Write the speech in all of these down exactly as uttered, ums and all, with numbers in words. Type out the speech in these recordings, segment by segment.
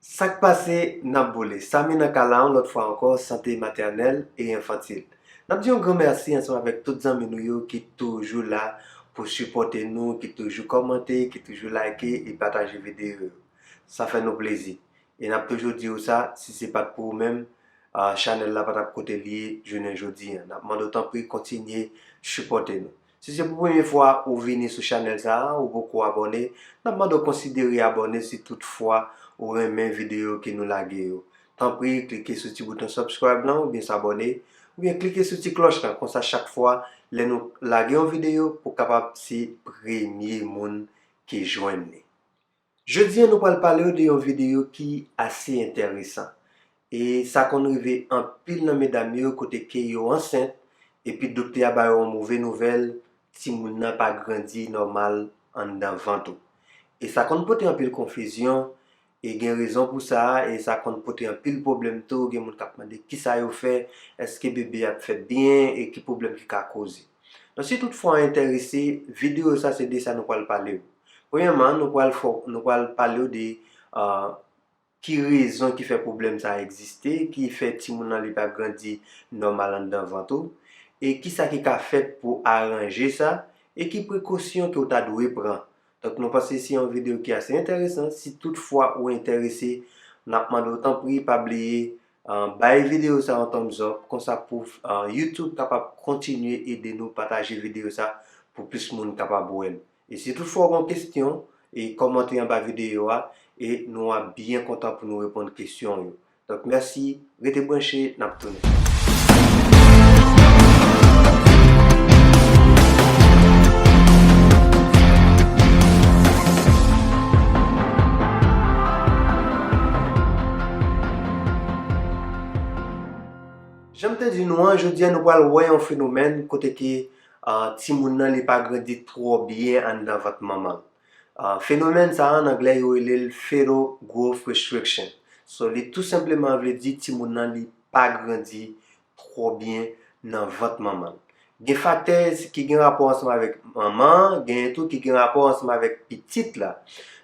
Sa k pase, n ap boule. Samy nan kay la yon lòt fwa ankò, sante matènèl e enfantil. N ap di yon gran mèsi ansanm avèk tout zanmi nou yo ki toujou la pou sipòte nou, ki toujou kòmante, ki toujou like e pataje videyo yo. Sa fè nou plezi. E n ap toujou di w sa, si se pa t pou ou menm, ah, chanèl la pa t ap kote l ye jounen jodi a. N ap mande w tanpri kontinye sipòte nou. Si se pou premye fwa ou vini sou chanèl sa a, ou poko abòne, n ap mande w konsidere abòne si tout fwa ou renmen videyo ke nou lage yo. Tanpri, klike sou ti bouton subscribe lan oubyen s'abonner, oubyen klike sou ti klòch lan, konsa chak fwa lè nou lage yon videyo, pou w kapab se premye moun ki jwenn li. Jodi a, nou pral pale w de yon videyo ki ase enteresan. E sa konn rive anpil nan medam yo kote ke yo ansent, epi doktè a ba yo yon move nouvèl, timoun nan pa grandi nòmal anndan vant ou. E sa konn pote anpil konfizyon, e gen rezon pou sa, e sa konn pote anpil pwoblèm tou, gen moun k ap mande kisa yo fè, èske bebe ap fèt byen, e ki pwoblèm ki ka koze. Donk, si tout fwa w enterese, videyo sa se de sa nou pral pale w. Premyèman, nou pral fò, nou pral pale w de, ah, ki rezon ki fè pwoblèm sa a egziste, ki fè timoun nan li pa grandi nòmal anndan vant ou, e kisa ki ka fèt pou aranje sa, e ki prekosyon ke w ta dwe pran. Donk, nou panse se yon videyo ki ase enteresan. Si tout fwa ou enterese, n ap mande w tanpri pa bliye, ah, bay videyo sa yon thumbs up, konsa pou, ah, YouTube kapab kontinye ede nou pataje videyo sa pou plis moun kapab wè l. E si tout fwa w gen kesyon, e kòmante anba videyo a, e nou ap byen kontan pou nou reponn kesyon yo. Donk, mèsi, rete branche, n ap tounen. Jan m te di nou an, jodi a nou pral wè yon fenomèn kote ke, ah, timoun nan li pa grandi twò byen anndan vant manman l. Ah, fenomèn sa a, an anglè, yo rele l fetal growth restriction. So, li tou senpleman vle di timoun nan li pa grandi twò byen nan vant manman l. Gen faktè ki gen rapò ansanm avèk manman an, genyen tou ki gen rapò ansanm avèk pitit la.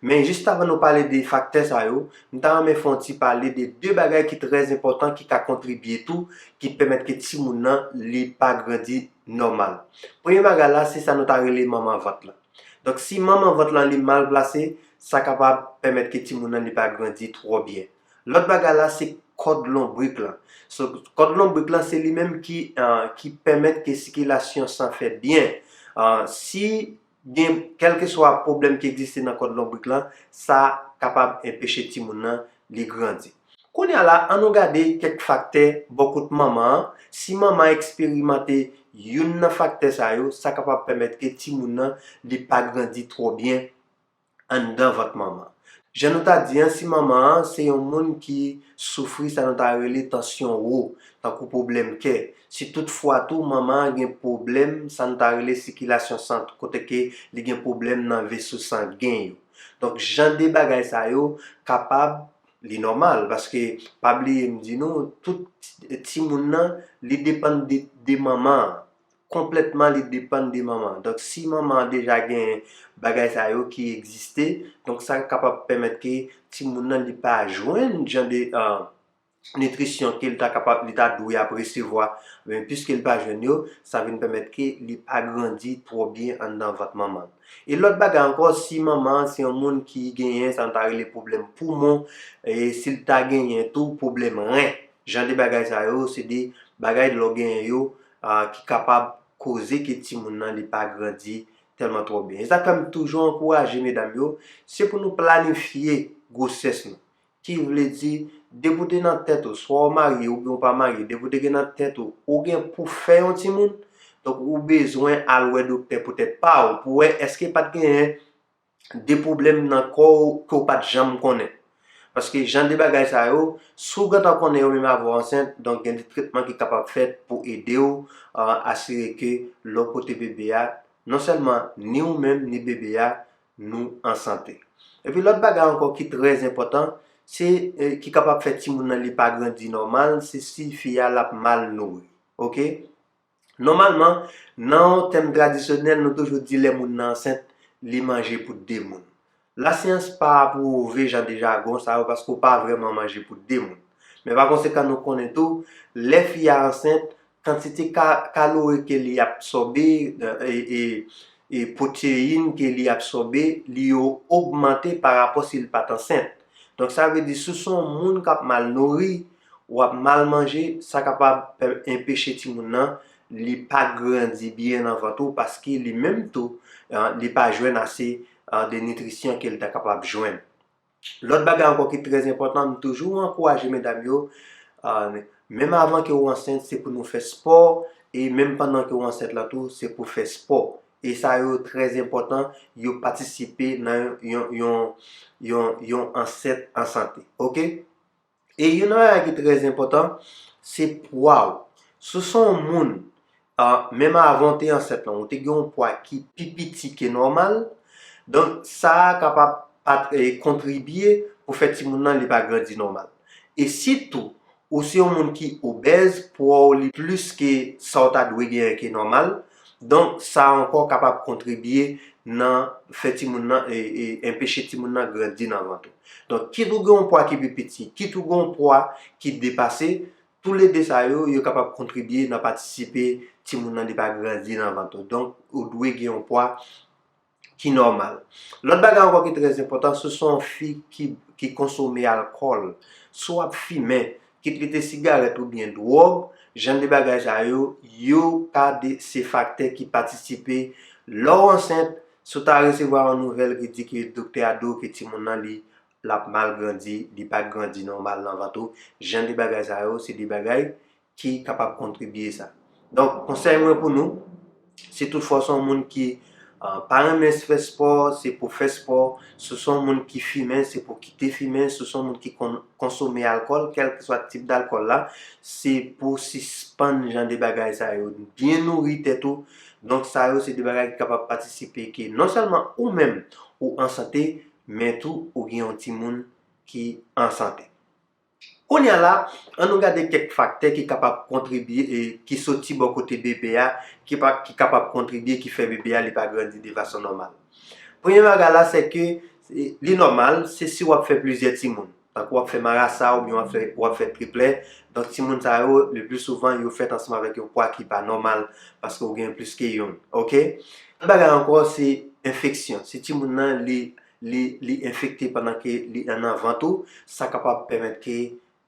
Men jis avan nou pale de faktè sa yo, m ta renmen fè yon ti pale de de bagay ki trè enpòtan ki ka kontribye tou, ki pèmèt ke timoun nan li pa grandi nòmal. Premye bagay la, se sa nou ta rele manman vant lan. Donk, si manman vant lan li mal plase, sa kapab pèmèt ke timoun nan li pa grandi twò byen. Lòt bagay la, se kòd lonbrik lan. So, kòd lonbrik lan, se li menm ki, ah, ki pèmèt ke sikilasyon san fèt byen. Ah, si gen kèlkeswa pwoblèm ki egziste nan kòd lonbrik lan, sa kapab enpeche timoun nan li grandi. Kounye a la, ann nou gade kèk faktè bò kot manman an. Si manman an eksperimante youn nan faktè sa yo, sa kapab pèmèt ke timoun nan li pa grandi twò byen anndan vant manman. Jan nou ta di an, si manman an se yon moun ki soufri sa nou ta rele tansyon wo, tankou pwoblèm kè, si tout fwa tou manman an gen pwoblèm sa nou ta rele sikilasyon san, kote ke li gen pwoblèm nan veso sangen yo. Donk, jan de bagay sa yo kapab, li nòmal, paske pa bliye m di nou, tout ti, timoun nan, li depann de, de manman an. Konplètman, li depann de manman an. Donk, si manman an deja gen bagay sa yo ki egziste, donk sa kapab pèmèt ke timoun nan li pa jwenn jan de, ah, nitrisyon ke li ta kapab, li ta dwe ap resevwa. Men piske li pa jwenn yo, sa vin pèmèt ke li pa grandi twò byen anndan vant manman l. E lòt bagay ankò, si manman an se yon moun ki genyen sa nou ta rele pwoblèm poumon, e si l ta genyen tou pwoblèm ren, jan de bagay sa yo, se de bagay lè w genyen yo, ah, ki kapab koze ke timoun nan li pa grandi tèlman twò byen. E sa k fè m toujou ankouraje medam yo, se pou nou planifye gwosès nou. Ki vle di, depi w te nan tèt ou, swa w marye oubyen w pa marye, depi w te gen nan tèt ou, ou gen pou fè yon timoun, donk ou bezwen al wè doktè pou tèt pa w, pou wè èske pa t genyen de pwoblèm nan kò w ke w pa t janm konnen. Paske jan de bagay sa yo, si w gentan konnen yo menm avan w ansent, donk gen de tretman ki kapab fèt pou ede w, ah, asire ke lè w pote bebe a, non sèlman ni ou menm, ni bebe a, nou an sante. Epi lòt bagay ankò ki trè enpòtan, se, eh, ki kapab fè timoun nan li pa grandi nòmal, se si fi a l ap mal nouri. Oke? Nòmalman, nan yon tèm tradisyonèl, nou toujou di lè moun nan ansent, li manje pou de moun. Lasyans pa apwouve jan de jagon sa yo paske w pa vrèman manje pou de moun. Men pa konsekan, nou konnen tou, lè fi a ansent, kantite ka, kalori ke li absòbe, e, e, e pwoteyin ke li absòbe, li yo ogmante pa rapò si l pa t ansent. Donk, sa vle di, si w se yon moun k ap mal nouri, w ap mal manje, sa kapab pè- enpeche timoun nan, li pa grandi byen nan vant ou, paske li menm tou, ah, li pa jwenn ase, ah, de nitrisyon ke l ta kapab jwenn. Lòt bagay ankò ki trè enpòtan, m toujou ankouraje medam yo, ah, menm avan ke w ansent, se pou nou fè spò, e menm pandan ke w ansent la tou, se pou fè spò. E sa yo trè enpòtan, yo patisipe nan yon, yon, yon, yon ansent an sante. Oke? E youn nan bagay ki trè enpòtan, se pwa w. Si w se yon moun, ah, menm avan w te ansent lan, ou te gen yon pwa ki pi piti ke nòmal, donk sa a kapab pa t, eh, kontribye pou fè timoun nan li pa grandi nòmal. E sitou, ou se yon moun ki obèz, pwa w li plis ke sa w ta dwe genyen ke nòmal, donk sa a ankò kapab kontribye nan fè timoun nan, e, e, enpeche timoun nan grandi nan vant ou. Donk, kit ou gen yon pwa ki pi piti, kit ou gen yon pwa ki depase, toulede sa yo, yo kapab kontribye nan patisipe timoun nan li pa grandi nan vant ou. Donk, ou dwe gen yon pwa ki nòmal. Lòt bagay ankò ki trè enpòtan, si w se yon fi ki, ki konsome alkòl, si w ap fimen, kit li te sigarèt oubyen dwòg, jan de bagay sa yo, yo ka de, se faktè ki patisipe lè w ansent, si w ta resevwa yon nouvèl ki di ke doktè a di w ke timoun nan li, l ap mal grandi, li pa grandi nòmal nan vant ou, jan de bagay sa yo, se de bagay ki kapab kontribye sa. Donk, konsèy mwen pou nou, si toutfwa w se yon moun ki, ah, pa renmen fè spò, se pou fè spò. Si w se yon moun ki fimen, se pou kite fimen. Si w se yon moun ki kon- konsome alkòl, kèlkeswa tip dalkòl la, se pou sispann jan de bagay sa yo. Byen nouri tèt ou. Donk, sa yo se de bagay ki kapab patisipe ke non sèlman ou menm ou an sante, men tou ou gen yon timoun ki an sante. Kounye a la, an nou gade kèk faktè ki kapab kontribye, e ki soti bò kote bebe a, ki pa, ki kapab kontribye, ki fè bebe a li pa grandi de fason nòmal. Premye bagay la, se ke, e, li nòmal, se si w ap fè plizyè timoun. Tankou w ap fè marasa oubyen w ap fè, w ap fè triplè. Donk, timoun sa yo, le pli souvan, yo fèt ansanm avèk yon pwa ki pa nòmal, paske w gen plis ke youn. Oke? Lòt bagay ankò, se enfeksyon. Si timoun nan, li, li, li enfekte pandan ke li nan vant ou, sa kapab pèmèt ke,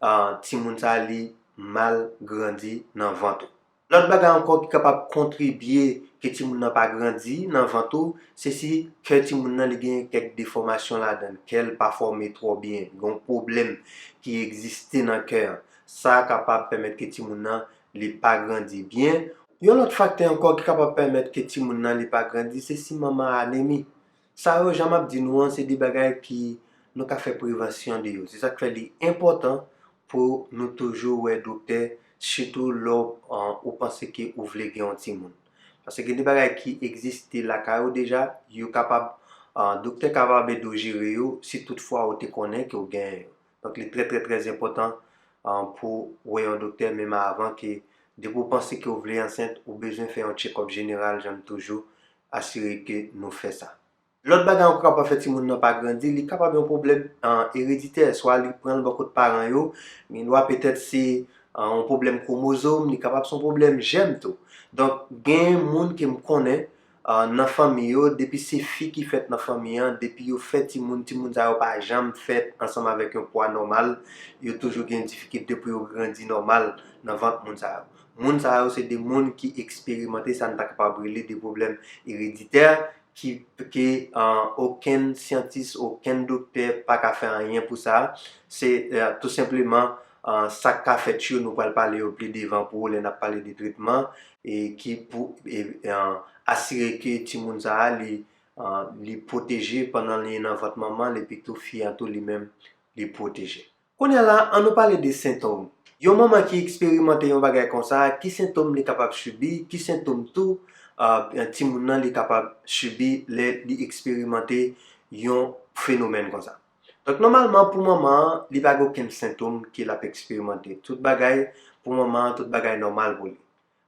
ah, timoun sa a, li mal grandi nan vant ou. Lòt bagay ankò ki kapab kontribye ke timoun nan pa grandi nan vant ou, se si kè timoun nan li gen kèk defòmasyon ladan l, kè l pa fòme twò byen, gen yon pwoblèm ki egziste nan kè an. Sa kapab pèmèt ke timoun nan li pa grandi byen. Yon lòt faktè ankò ki kapab pèmèt ke timoun nan li pa grandi, se si manman an anemi. Sa yo, jan m ap di nou an, se de bagay ki nou ka fè prevansyon de yo. Se sa k fè li enpòtan pou nou toujou wè doktè, sitou lè w, ah, ou panse ke ou vle gen yon timoun. Paske gen de bagay ki egziste lakay ou deja, yo kapab, ah, doktè kapab ede w jere yo si toutfwa ou te konnen ke w genyen yo. Donk, li trè, trè, trè enpòtan, ah, pou w wè yon doktè menm avan ke, depi w panse ke w vle ansent, ou bezwen fè yon tchekòp jeneral, jan m toujou asire ke nou fè sa. Lòt bagay ankò k ap fè timoun nan pa grandi, li kapab yon pwoblèm, ah, ereditè, swa li pran l bò kot paran yo, gen dwa petèt se, ah, yon pwoblèm kwomozòm, li kapab se yon pwoblèm jèm tou. Donk, gen moun ke m konnen, ah, nan fanmi yo, depi se fi ki fèt nan fanmi an, depi yo fè timoun, timoun sa yo pa janm fèt ansanm avèk yon pwa nòmal, yo toujou gen difikilte pou yo grandi nòmal nan vant moun sa yo. Moun sa yo se de moun ki eksperimante, sa n ta kapab rele de pwoblèm ereditè, ki, ke, ah, okenn syantis, okenn doktè pa ka fè anyen pou sa. Se, eh, tou senpleman, ah, sa k ka fèt yo, nou pral pale yo pi devan pou lè n ap pale de tretman, e ki pou, e, ah, asire ke timoun sa a, li, ah, li pwoteje pandan li nan vant manman l, epi tou fi an tou li menm, li pwoteje. Kounye a la, an nou pale de sentòm. Yon manman ki eksperimante yon bagay konsa, ki sentòm li kapab sibi, ki sentòm tou, ah, timoun nan li kapab sibi lè li eksperimante yon fenomèn konsa. Donk, nòmalman, pou manman an, li pa gen okenn sentòm ke l ap eksperimante. Tout bagay, pou manman an, tout bagay nòmal pou li.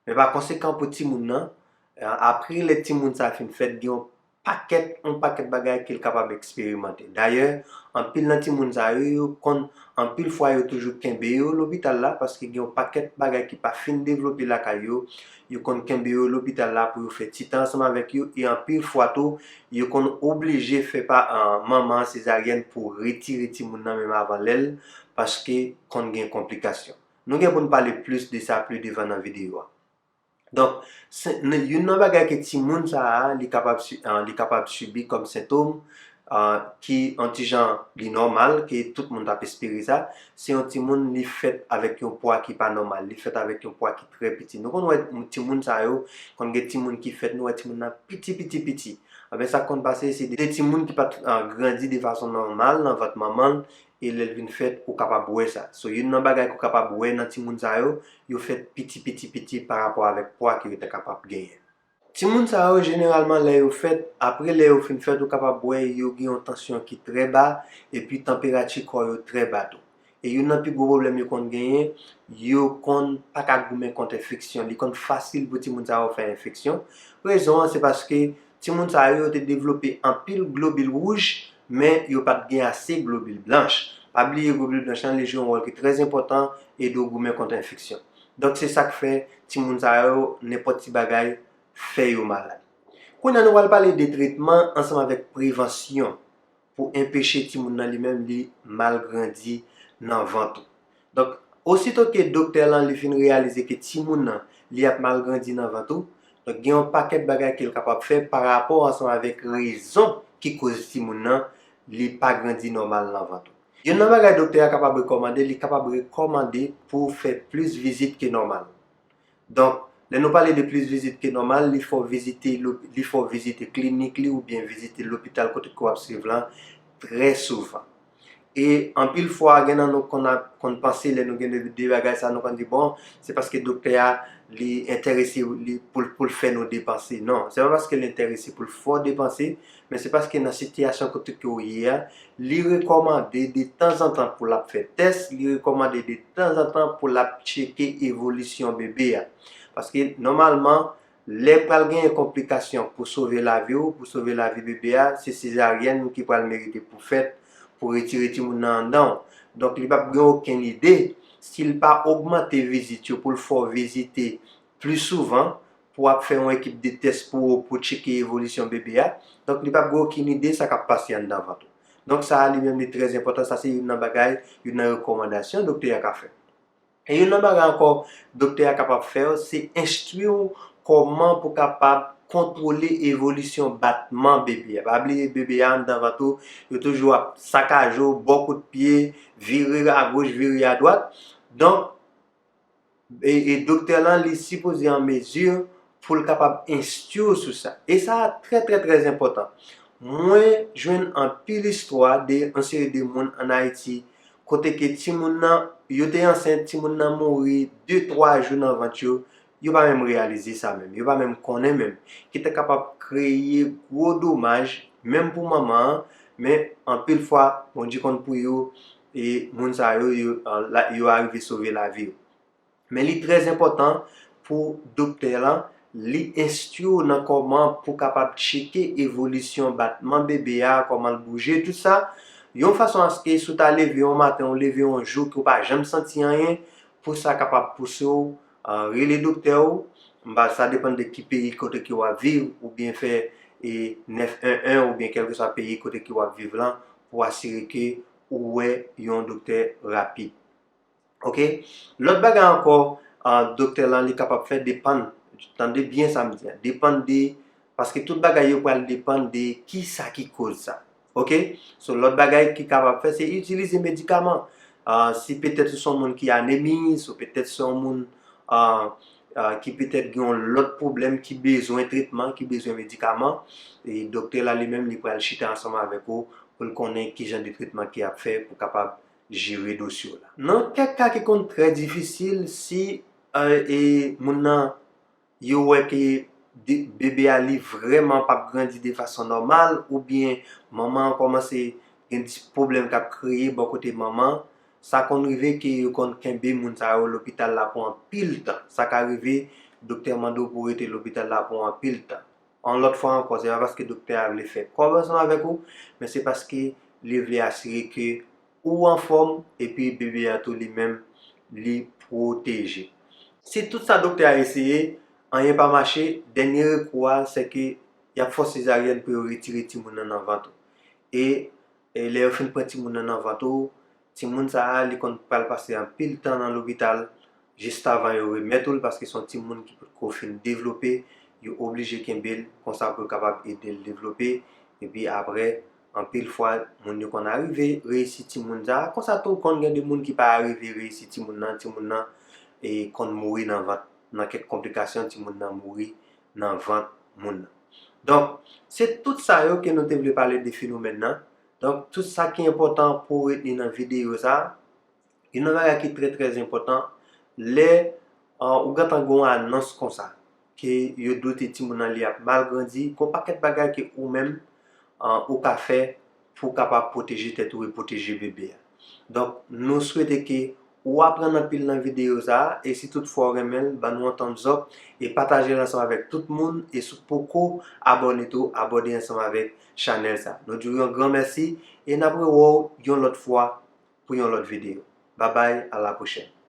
Men pa konsekan, pou timoun nan, eh, apre lè timoun sa a fin fèt, gen yon pakèt, yon pakèt bagay ke l kapab eksperimante. Dayè, anpil nan timoun sa yo, yo konn, anpil fwa yo toujou kenbe yo lopital la, paske gen yon pakèt bagay ki pa fin devlope lakay yo, yo konn kenbe yo lopital la pou yo fè ti tan ansanm avèk yo, e anpil fwa tou, yo konn oblije fè pa, ah, manman an sezaryèn pou retire timoun nan menm avan lè l, paske konn gen konplikasyon. Nou gen pou n pale plis de sa pli devan nan videyo a. Donk, se, n, youn nan bagay ke timoun sa a, li kapab, si- ah, li kapab sibi kòm sentòm, ah, ki yon ti jan li nòmal, ke tout moun t ap espere sa, se yon timoun li fèt avèk yon pwa ki pa nòmal, li fèt avèk yon pwa ki trè piti. Nou konn wè timoun sa yo, konn gen timoun ki fèt, nou wè timoun nan piti, piti, piti. Anben, sa k konn pase, se de timoun ki pa t, ah, grandi de fason nòmal nan vant manman l, e lè l vin fèt, ou kapab wè sa. So, youn nan bagay ke w kapab wè nan timoun sa yo, yo fèt piti, piti, piti pa rapò avèk pwa ke yo ta kapab genyen. Timoun sa yo, jeneralman, lè yo fèt, apre lè yo fin fèt, ou kapab wè yo gen yon tansyon ki trè ba, epi tanperati kò yo trè ba tou. E youn nan pi gwo pwoblèm yo konn genyen, yo konn pa ka goumen kont enfeksyon. Li konn fasil pou timoun sa yo fè enfeksyon. Rezon an, se paske timoun sa yo, yo te devlope anpil globil wouj, men yo pa t gen ase globil blanch. Pa bliye, globil blanch lan, li jwe yon wòl ki trè enpòtan, ede w goumen kont enfeksyon. Donk, se sa k fè timoun sa yo, nenpòt ti bagay fè yo malad. Kounye a, nou pral pale de tretman ansanm avèk prevansyon pou enpeche timoun nan li menm li mal grandi nan vant ou. Donk, osito ke doktè lan li fin reyalize ke timoun nan li ap mal grandi nan vant ou, donk gen yon pakèt bagay ke l kapab fè pa rapò ansanm avèk rezon ki koz timoun nan li pa grandi nòmal nan vant ou. Youn nan bagay doktè a kapab rekòmande, li kapab rekòmande pou w fè plis vizit ke nòmal. Donk, lè nou pale de plis vizit ke nòmal, li fè w vizite, li fè w vizite klinik li oubyen vizite lopital kote ke w ap swiv lan trè souvan. E anpil fwa, gen nan nou konn ap, konn panse lè nou gen de, de bagay sa, nou konn di, bon, se paske doktè a, li enterese li pou, pou l fè nou depanse. Non, se pa paske l enterese pou l fè w depanse, men se paske nan sitiyasyon kote ke w ye a, li rekòmande detanzantan pou l ap fè tès, li rekòmande detanzantan pou l ap tcheke evolisyon bebe a. Paske nòmalman, lè pral genyen konplikasyon pou sove lavi w, pou sove lavi bebe a, se sezaryèn ki pral merite pou fèt pou retire timoun nan anndan w. Donk, li p ap gen okenn ide, si l pa ogmante vizit yo pou l fè w vizite pli souvan, pou w ap fè yon ekip de tès pou ou, pou tcheke evolisyon bebe a. Donk, li p ap gen okenn ide sa k ap pase anndan vant ou. Donk, sa a li menm li trè enpòtan, sa se youn nan bagay, youn nan rekòmandasyon doktè a ka fè. E youn nan bagay ankò doktè a kapab fè w, se enstwi w kòman pou kapab kontwole evolisyon batman bebe a. Pa bliye bebe a anndan vant ou, yo toujou ap sakaje w, ba w kout pye, vire agoch, vire adwat. Donk, e, e doktè lan, li sipoze an mezi pou l kapab enstwi w sou sa. E sa a trè, trè, trè enpòtan. Mwen jwenn anpil istwa de yon seri de moun ann Ayiti, kote ke timoun nan, yo te ansent, timoun nan mouri de, twa jou nan vant yo, yo pa menm reyalize sa menm, yo pa menm konnen menm, ki te kapab kreye gwo domaj, menm pou manman an, men anpil fwa, Bondye konn pou yo, e moun sa yo, yo, la, yo arive sove lavi yo. Men li trè enpòtan pou doktè lan, li enstwi w nan kòman pou kapab tcheke evolisyon batman bebe a, kòman l bouje, tout sa, yon fason aske si w ta leve yon maten, ou leve yon jou ke w pa janm santi anyen, pou sa kapab pouse w, ah, rele doktè w, m pa, sa depann de ki peyi kote ke w ap viv, oubyen fè, e, nèf en en, oubyen kèlkeswa peyi kote ke w ap viv lan, pou asire ke ou wè yon doktè rapid. Oke? Lòt bagay ankò, ah, doktè lan li kapab fè depann, tande byen sa m di a, depann de, paske tout bagay yo pral depann de kisa ki koz sa. Oke? So, lòt bagay ki kapab fè, se itilize medikaman. Ah, si petèt ou se yon moun ki anemi, si petèt se yon moun, ah, ah, ki petèt gen yon lòt pwoblèm ki bezwen tretman, ki bezwen medikaman, e doktè la li menm li pral chita ansanm avèk ou pou l konnen ki jan de tretman ki ap fè pou kapab jere dosye w la. Nan kèk ka ki konn trè difisil, si, eh, e moun nan, yo wè ke de, bebe a li vrèman p ap grandi de fason nòmal, oubyen manman an kòmanse gen ti pwoblèm k ap kreye bò kote manman, sa konn rive ke yo konn kenbe moun sa yo lopital la pou anpil tan. Sa ka rive, doktè mande w pou w rete lopital la pou anpil tan. Yon lòt fwa ankò, se pa paske doktè a vle fè kòb ansanm avèk ou, men se paske li vle asire ke ou anfòm, epi bebe a tou li menm, li pwoteje. Si tout sa doktè a eseye, anyen pa mache, dènye rekou a, se ke y ap fè w sezaryèn pou yo retire timoun nan nan vant ou. E, e lè yo fin pran timoun nan nan vant ou, timoun sa a, li konn pral pase anpil tan nan lopital, jis avan yo remèt ou l, paske se yon timoun ki potko fin devlope, yo oblije kenbe l konsa pou yo kapab ede l devlope, epi apre, anpil fwa, moun yo konn arive reyisi timoun sa a, konsa tou konn gen de moun ki pa arive reyisi timoun nan, timoun nan, e konn mouri nan vant, nan kèk konplikasyon, timoun nan mouri nan vant moun nan. Donk, se tout sa yo ke nou te vle pale de fenomèn nan. Donk, tout sa ki enpòtan pou w retni nan videyo sa a, youn nan bagay ki trè, trè enpòtan, lè, uh, ou gentan gen yon anons konsa, ke yo doute timoun nan li ap mal grandi, gen yon pakèt bagay ke ou menm, uh, ou ka fè pou w kapab pwoteje tèt ou e pwoteje bebe a. Donk, nou swete ke ou aprann anpil nan videyo sa a, e si toutfwa w renmen l, ban nou yon thumbs up e pataje l ansanm avèk tout moun, e si w poko abòne tou, abòne ansanm avèk chanèl sa. Nou di w yon gran mèsi e n ap rewè w yon lòt fwa pou yon lòt videyo. Babay, a la pwochèn.